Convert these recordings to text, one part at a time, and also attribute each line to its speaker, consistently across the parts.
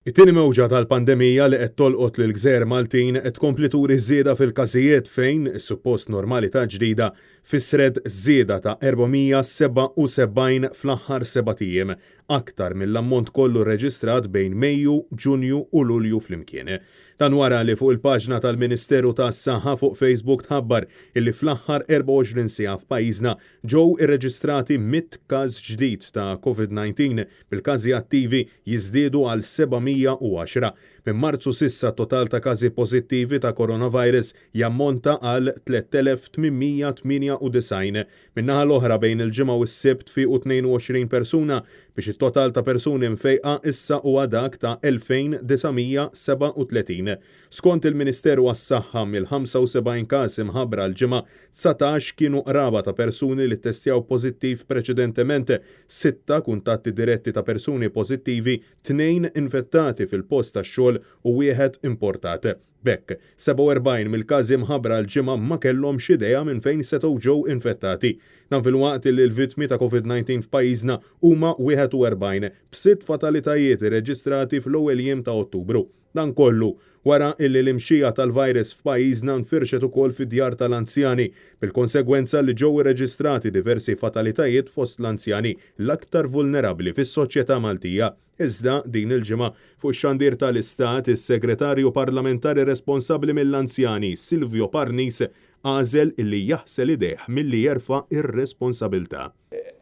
Speaker 1: It-tieni mewġa tal-pandemija li qed tolqot lill-gżejjer Maltin qed tkompli turi żieda fil-każijiet fejn is-suppost normalità ġdida fissret żieda ta' 477 fl-aħħar sebat ijiem, aktar mill-ammont kollu rreġistrat bejn Mejju, Ġunju u Lulju flimkien. Dan wara li fuq il-paġna tal-Ministeru tas-Saħħa fuq Facebook tħabbar illi fl-aħħar 24 siegħa f'pajjiżna Ġew irreġistrati 100 każ ġdid ta' Covid-19, bil-każi attivi jiżdiedu għal 710. Minn Marzu s'issa t-total ta' każi pożittivi ta' coronavirus jammonta għal 3,898. Min-naħa l-oħra bejn il-Ġimgħa u s-Sibt fiequ 22 persuna biex it-total ta' persuni mfejqa issa huwa dak ta' 2,937. Skont il-Ministeru għas-Saħħa mill-75 każ imħabbra l-Ġimgħa, 19 kienu qraba ta' persuni li ttestjaw pożittiv preċedentement, sitta kuntatti diretti ta' persuni pożittivi, tnejn infettati fil-post tax-xogħol u wieħed importat. B'hekk, 47 mill-każi mħabbra l-Ġimgħa ma kellhomx idea minn fejn setgħu ġew infettati. Dan filwaqt li l-vittmi ta' Covid-19 f'pajjiżna huma 41, b'sitt fatalitajiet irreġistrati fl-ewwel jiem ta' Ottubru. Dan kollu wara illi l-imxija tal-virus f'pajjiżna nfirxet ukoll fid-djar tal-anzjani, bil-konsegwenza li ġew irreġistrati diversi fatalitajiet fost l-anzjani, l-aktar vulnerabbli fis-soċjetà Maltija. Iżda, din il-ġimgħa, fuq ix-xandir tal-Istat, is-Segretarju Parlamentari responsabbli mill-anzjani, Silvio Parnis, għażel illi jaħsel idejh milli jerfa' r-responsabilità.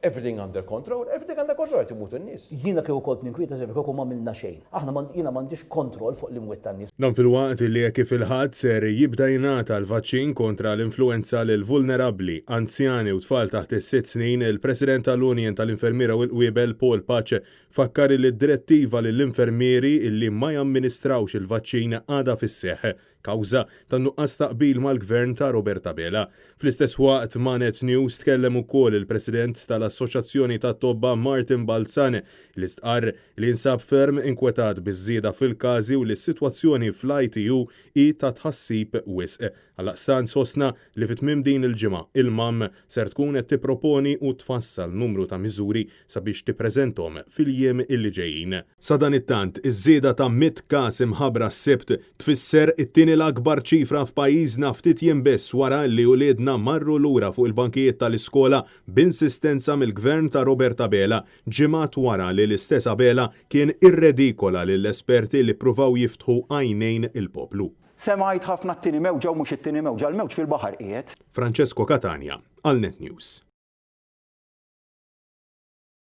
Speaker 2: Everything under control, everything under control qed imutu n-nies.
Speaker 3: Jiena kieku kont ninkwieta żewġ kieku m'għamilna xejn. Aħna ma jiena m'għandix kontroll fuq l-imwiet tan-nies.
Speaker 1: Dan filwaqt li hekk kif il-Ħadd ser jibda jingħata l-vaċċin kontra l-influwenza lill-vulnerabbli, anzjani u tfal taħt is-sitt snin, il-President tal-Union tal-Infermiera u l-Qwiebel Paul Pace fakkar illi d-direttiva lill-infermieri illi ma jamministrawx il-vaċċin għadha fis-seħħ. kawża tan-nuqqas ta' qbil mal-Gvern ta' Robert Abela. Fl-istess waqt ma' Net News tkellem ukoll il-President tal-Assoċjazzjoni tat-Tobba Martin Balzan li stqarr li jinsab ferm inkwetat biż-żieda fil-każi u li s-sitwazzjoni fl-ITU hi ta' tħassib wisq. Għaldaqstant sostna li fi tmiem din il-ġimgħa il-MAM ser tkun qed tipproponi u tfassal numru ta' miżuri sabiex tippreżenthom fil-jiem illi ġejjin. Sadanittant, iż-żieda ta' 100 każ imħabbra s-Sibt tfisser it-tieni l-akbar ċifra f'pajjiżna ftit jiem biss wara li uliedna marru lura fuq il-bankijiet tal-iskola b'insistenza mill-Gvern ta' Robert Abela, ġimgħat wara li l-istess Abela kien irredikola lill-esperti li ppruvaw jiftħu għajnejn il-poplu.
Speaker 4: Semgħajt ħafna t-tieni mewġa u mhux it-tieni mewġa, l-mewġ fil-baħar qiegħed.
Speaker 1: Francesco Catania għal Net News.